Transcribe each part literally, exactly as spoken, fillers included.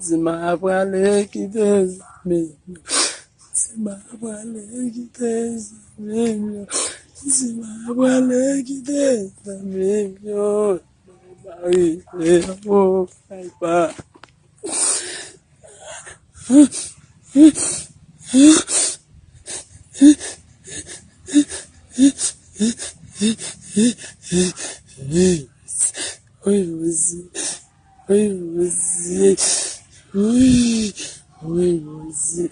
Si m a prale kite zanmi m yo. Si m a prale kite zanmi m yo. Si m a prale kite zanmi m yo. Mari, e, o, ay, pa. Wi, Bondye. Wi, Bondye. Wi, wi, Bondye.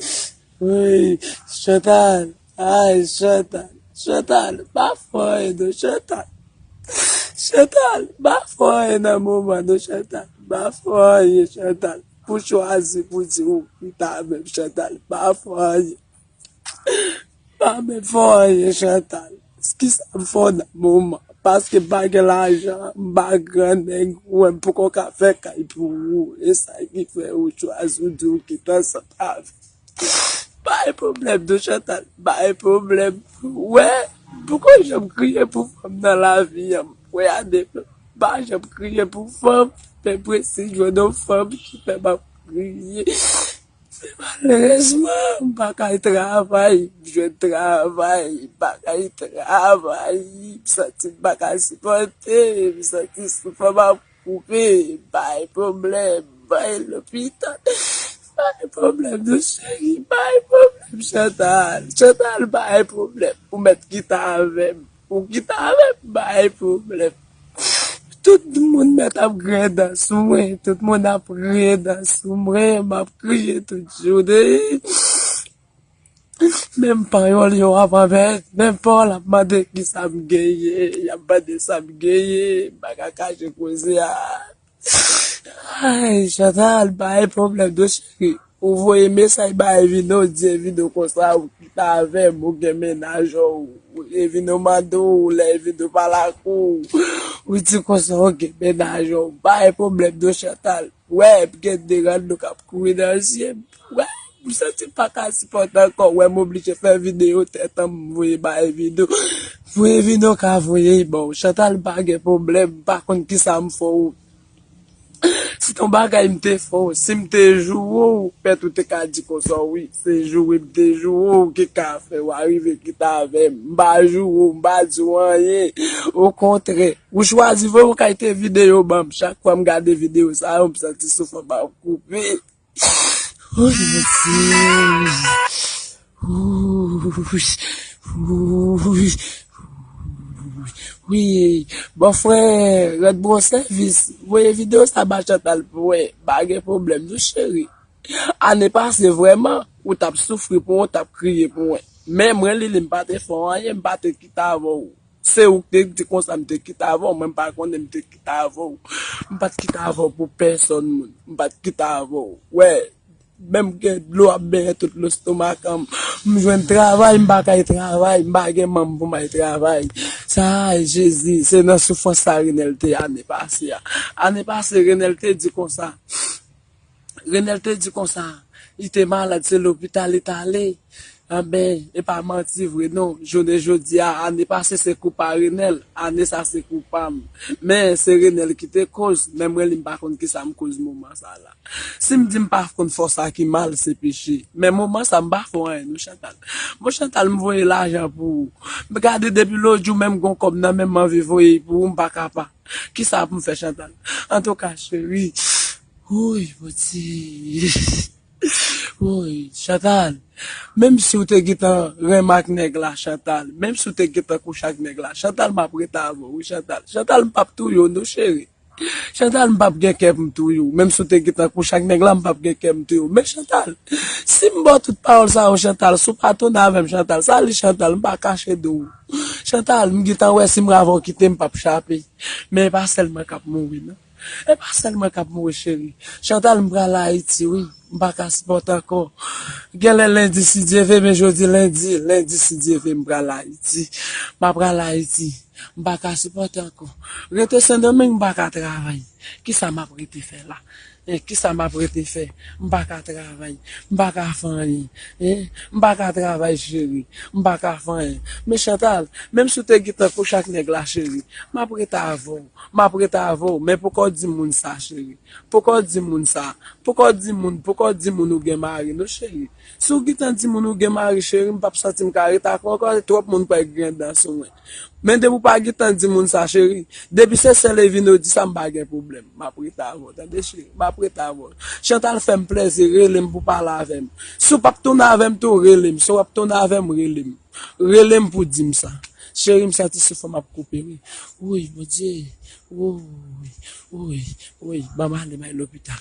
Wi, Chantal. Ay, Chantal. Chantal, pa fè anyen non, Chantal. Chantal, pa fè anyen nan moman non, Chantal. Pa fè anyen, Chantal. Pou chwazi, pou di ou kite avè m, Chantal. Pa fè anyen. Pa menm fè anyen, Chantal. Kisa m fè w nan moman? Paske m pa gen lajan, m pa gran nèg, ou wè m poko ka fè kay pou ou. E sa ki fè ou chwazi, ou di ou kite ansanm avè m. Pa gen pwoblèm non, Chantal, pa gen pwoblèm. Ou wè, m poko janm kriye pou fanm nan lavi an. M wè a de, m pa janm kriye pou fanm. Men presi jwenn yon fanm ki fè m ap kriye. Se malerezman, m pa kay travay, m jwenn travay, m pa kay travay, m santi m pa ka sipòte, m santi souf m ap koupe, bay pwoblèm, bay lopital, bay pwoblèm non cheri, bay pwoblèm Chantal, Chantal bay pwoblèm, ou mèt kite avè m. Ou kite avè m, bay pwoblèm. Tout moun mèt ap griyen dan sou mwen. Tout moun ap griyen dan sou mwen. M ap kriye tout jounen. Menm panyòl yo ap anmèt. Menm pa w l ap mande kisa m genyen. Y ap mande sa m genyen. M pa ka kache koze a. Ay, Chantal, bay pwoblèm non cheri. Ou voye mesaj ba Evino, ou di Evino konsa, ou kite avè m, ou gen mennaj ou, Evino mande w, lè Evino pale ak ou, ou di konsa, ou gen mennaj ou, bay pwoblèm non Chantal. Wè, m gen de rad nou k ap kouri nan zye m. Wè, m santi m pa ka sipòte ankò, wè, m oblije fè videyo tèt an m voye ba Evino. Pou Evino ka voye l ba w. Chantal, m pa gen pwoblèm, m pa konn kisa m fè w. Si t on bagay m te fè w, si m te joure w, pèt ou te ka di konsa, wi, se joure m te joure w ki ka fè w arive kite avè m. M pa joure w, m pa di w anyen. Okontrè, ou chwazi voye yon kalite videyo ban m. Chak fwa m gade videyo sa yo, m santi souf an m ap koupe. Oy, Bondye. Ouy, ouy, ouy. Wi, bòfrè, rèd bon sèvis. Voye videyo sa ba Chantal pou wè. Pa gen pwoblèm non cheri. Ane pase vrèman, ou t ap soufri pou mwen, ou t ap kriye pou mwen. Men mwen, Lili, m pa te fè w anyen, m pa te kite avè w. Se ou k te di konsa m te kite avè w, mwen m pa konnen m te kite avè w. M pa t kite avè w pou pèsonn moun. M pa t kite avè w. Wè, menm gen dlo ap benyen tout lestomak an m. M jwenn travay, m pa kay travay, m pa gen manm pou m al travay. Sa, ay, Jezi, se nan soufrans sa Renel te ye ane pase a. Ane pase, Renel te di konsa. Renel te di konsa, li te malad, se lopital li t ale. Anben, e pa manti vre non. Jounen jodi a, ane pase se kou pa Renel, ane sa se kou pa m. Men, se Renel ki te koz, men mwen li m pa konn kisa m koz moman sa la. Si m di m pa konn fè w sa ki mal, se peche. Men moman sa m pa fè w anyen non Chantal. Bon Chantal, m voye lajan pou ou. M gade depi lòt jou menm gon kòb nan men m anvi voye pou ou, m pa ka pa. Kisa pou m fè Chantal? Antouka, cheri. Woy, Bondye. Woy, Chantal. Menm si w te gentan renmen ak nèg la, Chantal. Menm si w te gentan kouche ak nèg la, Chantal, m ap rete avè w, wi, Chantal. Chantal, m p ap touye w, non, cheri. Chantal, m p ap gen kè pou m touye w. Menm si w te gentan kouche ak nèg la, m p ap gen kè m touye w. Men, Chantal, si m ba w tout pawòl sa yo, Chantal, si w pa tounen avè m, Chantal, sali, Chantal, m pa kache do w. Chantal, m gentan wè si m avè w kite, m p ap chape. Men e pa sèl mwen k ap mouri, non. E pa sèl mwen k ap mouri, cheri. Chantal, m pral Ayiti, wi. M pa ka sipòte ankò. Genlè lendi, si Dye vle, men jodi lendi, lendi, si Dye vle, m pral Ayiti. M a pral Ayiti. M pa ka sipòte ankò. Rete Sendomeng, m pa ka travay. Kisa m ap rete fè la? E kisa m ap rete fè? M pa ka travay. M pa ka fè anyen. Hein? M pa ka travay, cheri. M pa ka fè anyen. Men Chantal, menm si w te gentan kouche ak nèg la, cheri, m ap rete avè w. M ap rete avè w. Men poko di moun sa, cheri. Poko di moun sa. Poko di moun, poko di moun ou gen mari, non, cheri. Si w gentan di moun ou gen mari, cheri, m p ap santi m ka rete ak ou ankò, twòp moun pral griyen dan sou mwen. Men depi w pa gentan di moun sa, cheri, depi se sèl Evino di sa, m pa gen pwoblèm. M ap rete avè w, tande, cheri, m ap rete avè w. Chantal, fè m plèzi, rele m pou pale avè m. Si w p ap tounen avè m tou, rele m. Si w ap tounen avè m, rele m. Rele m pou di m sa. Cheri, m santi souf m ap koupe, wi. Woy, Bondye. Woy, woy, woy. Ban m ale, m al lopital.